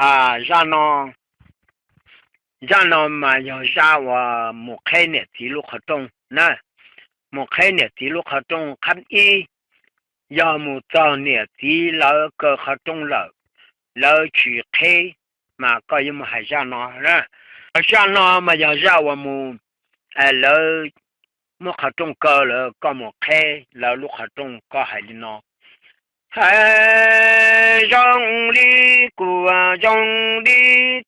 Zaj no, zaj no mas yog zaj uas mus qheb niam txiv lub qhov rooj na. Mus qheb niam txiv lub qhov rooj qhab ib, yog mus txog niam txiv lawv kaw qhov rooj lawm, lawv tsis qheb, mas koj yuav mus hais zaj no. Zaj no mas yog zaj uas mus, lawv muab qhov rooj kaw lawm, koj mus qheb lawv lub qhov rooj, koj hais li no: Hais zoo li kuv, zoo li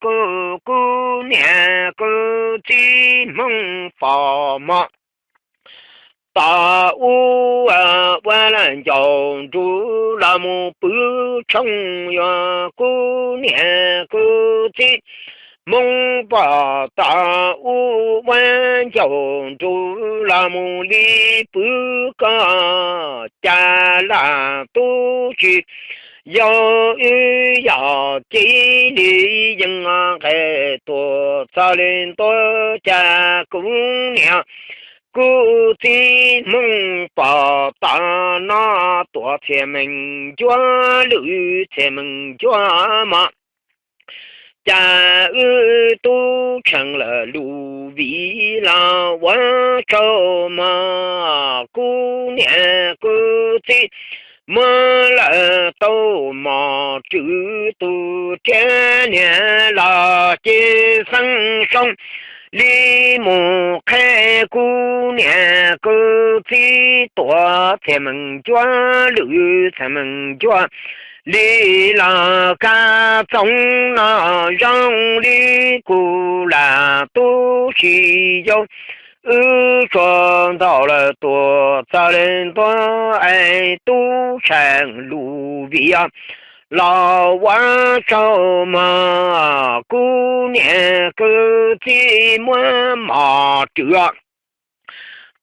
kuv, kuv niam kuv txiv Hmoob Pov Mom, tom ub ua ncauj nruj los mus pw tshoob, yog kuv niam kuv txiv Hmoob Pov, tom ub ua ncauj nruj los mus li pw, koj cas lam tub tsis yog wb yog cia li yeej nqes tuaj txog li ntua, cas kuv niam kuv txiv Hmoob Pov, tom no tuaj txhiaj meej ncuab lwj txhiaj meej ncuab mom, cas wb tub tshee lawm lub vij los ua tsaug mog, kuv niam kuv txiv muab lawm tau mos rwm, tus thiab niam los ces xeeb zoo li mus qheb kuv niam kuv txiv tuaj txhiaj meej ncuab lwj txhiaj meej ncuab li los kab txoov no, zoo li kuv lam tub tsis yog wb tsuas ntau lawm tuaj txog li ntua, es tub tshee lub vij los ua tsaug mog, kuv niam kuv txiv muab mos rwm,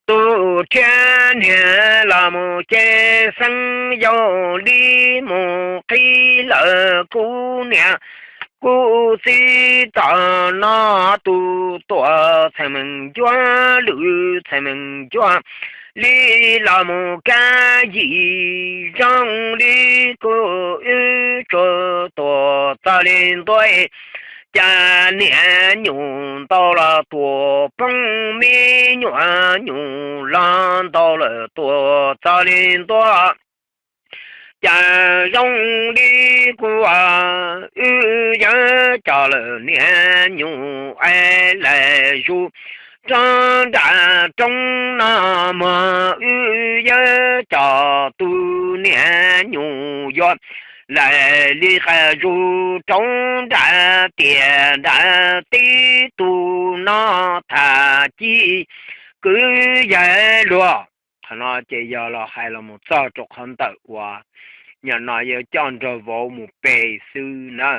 tus thiab niam los mus ces xeeb zoo li mus qhib lawm kuv niam kuv txiv, tom no tus tuaj txhiaj meej ncuab lwj txhiaj meej ncuab li los mus kab yim, zoo li kuv wb tsuas tuaj txog li ntua, cas niam nyuj ntau los tuaj poob, me nyuam nyuj los ntau lawm tuaj txog li ntua, cas zoo li kuv wb yuav coj lawm niam nyuj es lawm zus rau nram roob no mog, wb yuav coj tus niam nyuj yuav lawm li qab zus rau nram tiaj nram teb, tus no tham ci kwv yawg luag. Qhov no ces yog los hais los mus txog rau qhov ntawm uas nim no yuav coj nraug vauv mus pe xwb na.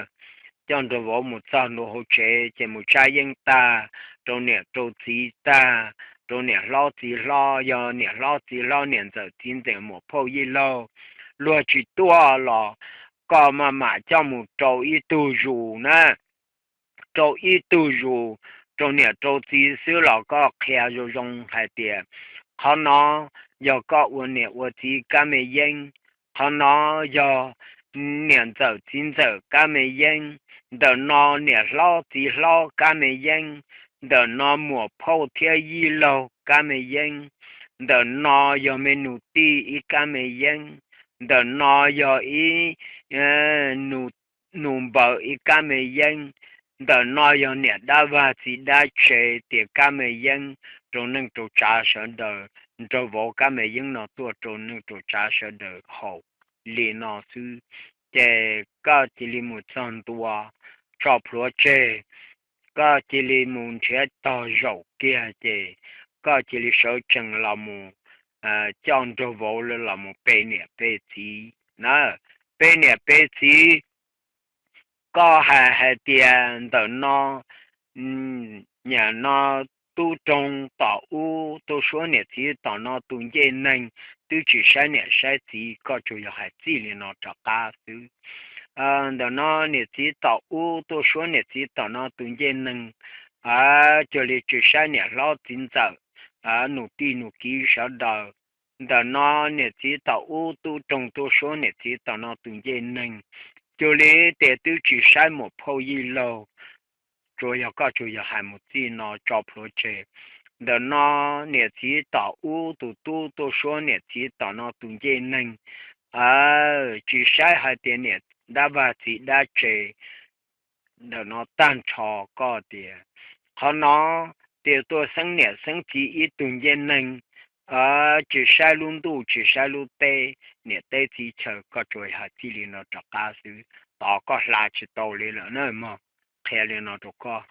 Coj nraug vauv mus txog ntua hauv tsev ces mus tsab yeeb tag rau niam rau txiv tag, rau niam hlob txiv hlob, yog niam hlob txiv hlob niam ntxawm txiv ntxawm muam phauj yij laug, luag tsis tuaj los koj maj mam coj mus rau ib tug zus na, rau ib tug zus, rau niam rau txiv xwb los koj qhia zoo zoo hais tias qhov no yog koj ua niam ua txiv kab me yeeb, qhov no yog niam ntxawm txiv ntxawm kab me yeeb, ntawm no niam hlob txiv hlob kab me yeeb, ntawm no muam phauj thiab yij laug kab me yeeb, ntawm no yog me nus tij ib kab me yeeb, ntawm no yog ib nus npaws ib kab me yeeb, ntawm no yog niam dab vaj txiv dab tse tias kab me yeeb rau neej rau tsav sawv daws, nraug vauv kab me yeeb no tuaj rau neej rau tsav sawv daws haus li no xwb. Ces koj cia li mus txog ntua, tso plhuav tseg, koj cia li mus nrhiav tog zaum kiag ces koj cia li sawv tsees los mus coj nraug vauv los mus pe niam pe txiv na, pe niam pe txiv. Koj hais hais tias ntawm no, nim no tub roog tom ub tuaj suab niam txiv, tom no tus ncej neeg twb tsis saib niam saib txiv, koj tsuas yog hais txij li no rov qab xwb. Ntawm no niam txiv tom ub tuaj suab niam txiv, tom no tus ncej neeg cuag li tsis saib niam hlob txiv ntxawm, nus tij nus kiv sawv daws. Ntawm no niam txiv tom ub tub roog tuaj suab niam txiv, tom no tus ncej neeg Yog li tias twb tsis saib muam phauj yij laug, tsuas yog koj tsuas yog hais mus txij no tso plhuav tseg. Ntawm no niam txiv tom ub tus tub tuaj suab niam txiv tom no tus ncej neeg, tsis saib hais tias niam dab vaj txiv dab tse ntawm no tag nrho. Koj tias qhov no tias tuaj xeeb niam xeeb txiv ib tug ncej neeg, tsis saib lub ntuj tsis saib lub teb, niam teb txiv chaw, koj tsuas hais txij li no rov qab xwb, tod koj hla tsis tau li lawm na mog. Qhia li no rau koj.